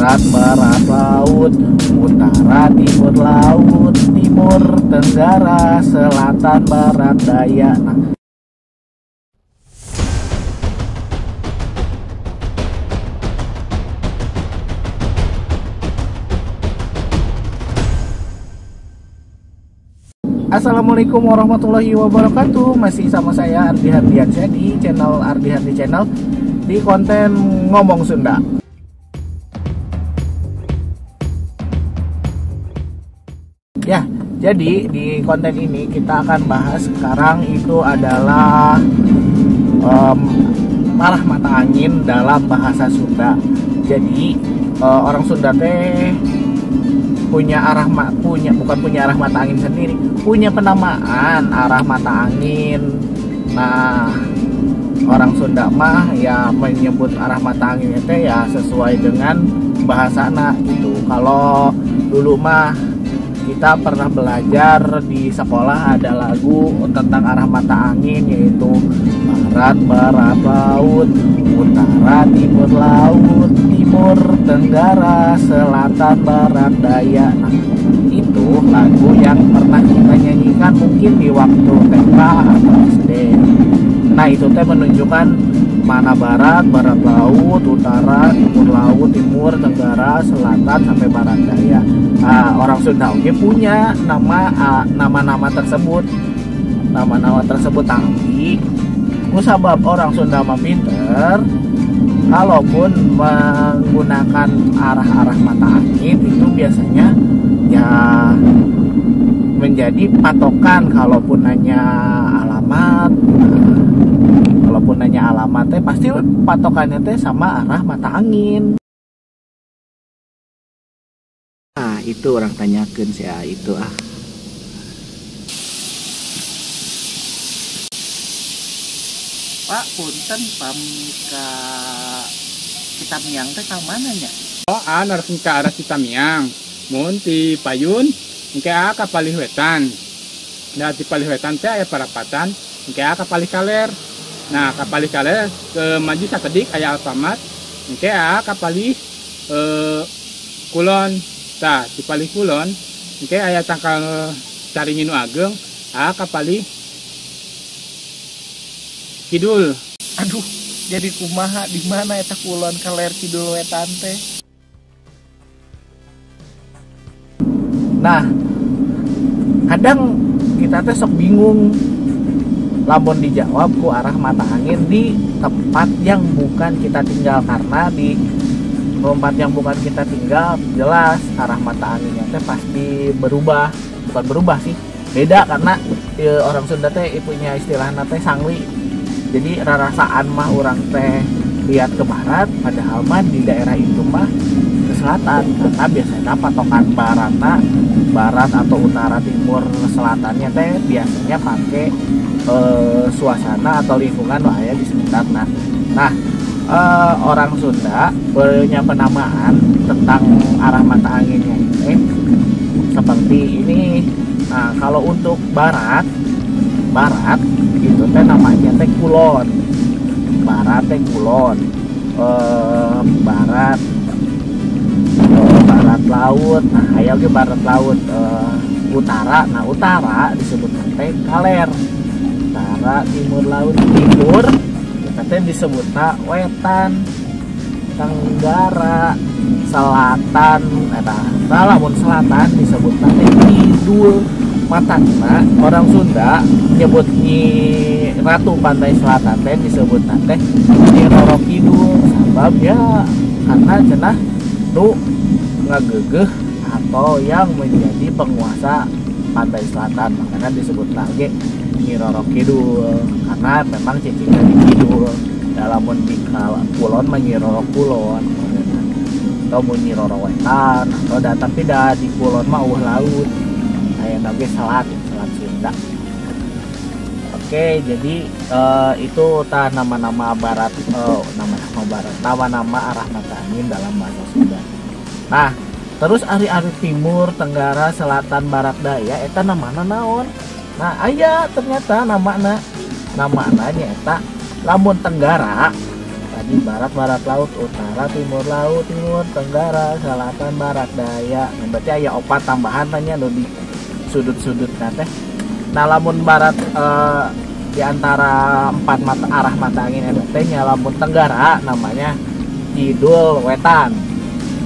Barat, barat laut, utara, timur laut, timur, tenggara, selatan, barat daya. Nah, assalamualaikum warahmatullahi wabarakatuh. Masih sama saya Ardi Hardiansyah di channel Ardi Hardi Channel di konten Ngomong Sunda. Ya, jadi di konten ini kita akan bahas sekarang itu adalah arah mata angin dalam bahasa Sunda. Jadi orang Sunda teh punya arah bukan punya arah mata angin sendiri, punya penamaan arah mata angin. Nah, orang Sunda mah ya menyebut arah mata angin itu ya sesuai dengan bahasana gitu. Kalau dulu mah kita pernah belajar di sekolah ada lagu tentang arah mata angin, yaitu barat, barat laut, utara, timur laut, timur, tenggara, selatan, barat daya. Nah, itu lagu yang pernah kita nyanyikan mungkin di waktu TK atau SD. Nah, itu teh menunjukkan mana barat, barat laut, utara, timur laut, timur, tenggara, selatan, sampai barat daya. Nah, orang Sunda oke punya nama-nama tersebut. Nama-nama tersebut, tapi musabab orang Sunda mah pinter, kalaupun menggunakan arah-arah mata angin itu biasanya ya menjadi patokan. Kalaupun nanya alamat, nah, kalaupun nanya alamat teh pasti patokannya teh sama arah mata angin. Nah, itu orang tanyakan sih ya, itu ah. Pak, punten pami ka Citamiang teh ka mana nya? Oh, harus ke arah Citamiang. Mun ti payun engke ka palih wetan. Nah, di palih wetan teh aya parapatan, engke ka palih kaler. Nah, ka palih kaler ke maju sakedik aya Alfamart, engke ka palih kulon. Tah, di palih kulon engke aya tangkal caringin nu ageng, ka palih kidul. Aduh, jadi kumaha di mana eta kulon kaler kidul wetan teh? Nah, kadang kita teh sok bingung lamun dijawab ku arah mata angin di tempat yang bukan kita tinggal, karena di tempat yang bukan kita tinggal jelas arah mata anginnya teh pasti berubah. Bukan berubah sih, beda, karena orang Sunda teh punya istilahna teh sangli. Jadi rarasaan mah orang teh lihat ke barat, padahal mah di daerah itu mah ke selatan, karena biasanya patokan baratna, barat atau utara, timur, selatannya teh biasanya pakai suasana atau lingkungan nu aya di sekitar. Nah, orang Sunda punya penamaan tentang arah mata anginnya ini seperti ini. Nah, kalau untuk barat, barat itu teh namanya teh kulon. Barat teh kulon. Barat barat laut. Nah, aya oge barat laut. Utara. Nah, utara disebut teh kaler. Utara, timur laut, timur eta teh disebutna wetan. Tenggara, selatan, eta lamun selatan disebutna teh kidul. Matana orang Sunda nyebut Nyi Ratu Pantai Selatan teh disebutna teh Nyi Roro Kidul, sabab ya karena cenah nu ngagegeh atau yang menjadi penguasa Pantai Selatan, makanya disebut lagi Nyi Roro Kidul karena memang cicingnya di kidul. Lamun di kulon mah Nyi Roro Kulon atau mun Nyi Roro Wetan atau da, tapi da di kulon mah eueuh laut, aya oge selat, selat Sunda. Oke, jadi itu tah nama-nama barat, nama-nama barat, nama-nama arah mata angin dalam bahasa Sunda. Nah, terus ari-ari timur, tenggara, selatan, barat daya eta namana naon? Nah, aya ternyata namana nyaeta lamun tenggara tadi barat, barat laut, utara, timur laut, timur, tenggara, selatan, barat daya. Nah, berarti aya opat tambahan tanya nu di sudut-sudut teh. Nah, lamun barat di antara empat mata arah mata angin eta teh nya, lamun tenggara namanya kidul wetan,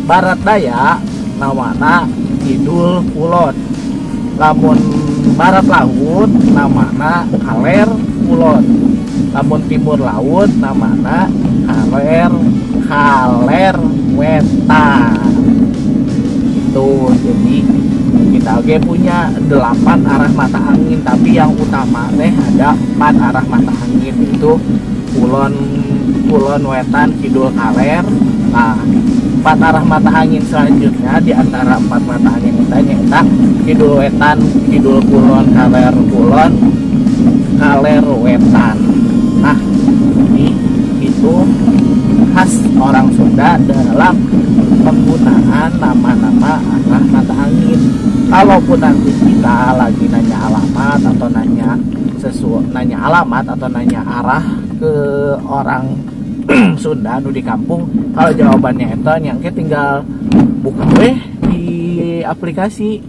barat daya namana kidul kulon, lamun barat laut namana kaler kulon, lamun timur laut namana kaler kaler wetan. Itu jadi kita oke punya 8 arah mata angin, tapi yang utama teh ada 4 arah mata angin, itu kulon, kulon, wetan, kidul, kaler. Nah, 4 arah mata angin selanjutnya di antara 4 mata angin kita nyaeta kidul wetan, kidul kulon, kaler kulon, kaler wetan. Nah, ini itu khas orang Sunda dalam penggunaan nama-nama arah mata angin. Kalaupun nanti kita lagi nanya alamat atau nanya nanya alamat atau nanya arah ke orang Sunda nu di kampung, kalau jawabannya eta yang tinggal buka weh di aplikasi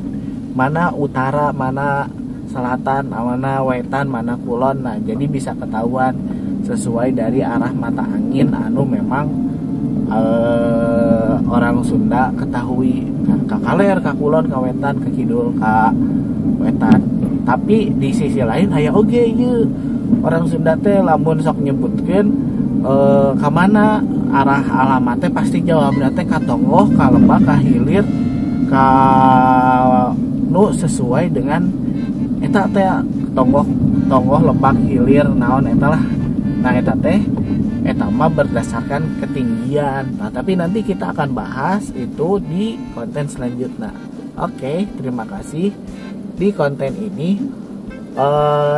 mana utara, mana selatan, mana wetan, mana kulon. Nah, jadi bisa ketahuan sesuai dari arah mata angin anu memang orang Sunda ketahui. Ka kaler, ka kulon, ka wetan, ka kidul, ka wetan. Tapi di sisi lain aya oge ieu orang Sunda teh lamun sok nyebutkeun ka mana arah alamatnya pasti jawabnya teh ka tonggoh, ka lebak, ka hilir, ka nu sesuai dengan eta teh tonggoh, tonggoh, lebak, hilir, naon eta lah. Nah, eta teh eta mah berdasarkan ketinggian. Nah, tapi nanti kita akan bahas itu di konten selanjutnya. Oke, terima kasih di konten ini.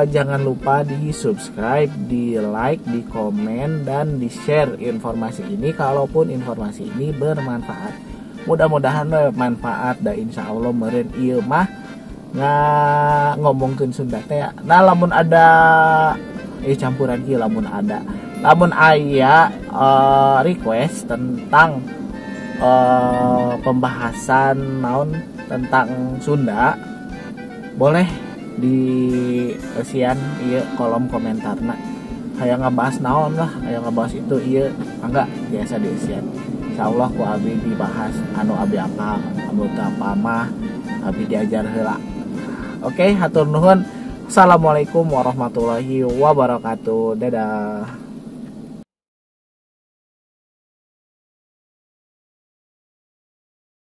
Jangan lupa di subscribe, di like, di komen, dan di share informasi ini kalaupun informasi ini bermanfaat. Mudah-mudahan bermanfaat dan insya Allah meureun ieu mah nggak ngomongkeun Sunda teh. Nah, lamun ada campuran kieu, lamun ada, lamun aya request tentang pembahasan naon tentang Sunda, boleh di esian iya kolom komentarna. Kayak ngebahas naon lah, kayak ngebahas itu iya enggak biasa di esian. Insyaallah ku abi dibahas anu abi apa, anu apa mah abi diajar heula. Oke, hatur nuhun. Assalamualaikum warahmatullahi wabarakatuh. Dadah.